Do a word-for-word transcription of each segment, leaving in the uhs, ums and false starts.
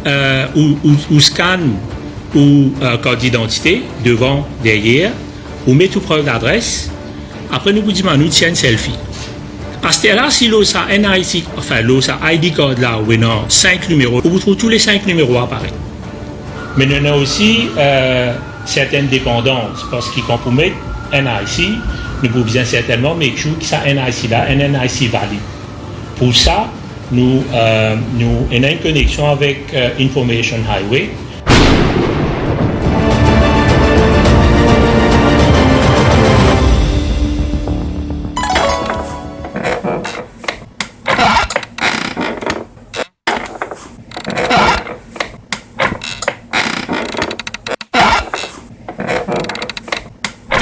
euh, ou, ou, ou scan ou, euh, kart didantite, devan, deryer, ou met ou prev ladres, apre nou pou dimann ou tir enn selfie. Asterla, si lor sa N I C, anfin, lor sa I D card la, ou ena sink nimero, ou pou trouv tou le sink nimero aparet. Me nou ena osi, euh, sertenn depandans, parski kan pou met N I C, nou pou bizin sertennman make sure ki sa N I C la, enn N I C valid. Pou sa, nou, euh, nou ena enn koneksion avek, euh, Information Highway.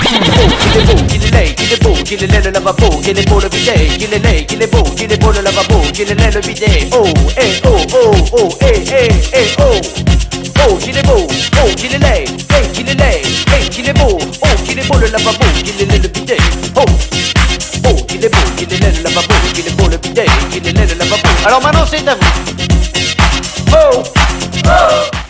Ki le bo, ki le lay, ki le bo, ki le lay, le lavabo, ki le bo, le bide, ki le lay, ki le bo, ki le bo, le lavabo, ki le lay, le bide. Oh, eh, oh, oh, oh, eh, eh, eh, oh. Oh, ki le bo, oh, ki le lay, eh, ki le lay, eh, ki le bo, oh, ki le bo, le lavabo, ki le lay, le bide. Oh, oh, ki le bo, ki le lay, le lavabo, ki le bo, le bide, ki le lay, le lavabo. Alors maintenant, c'est à vous. Oh, oh.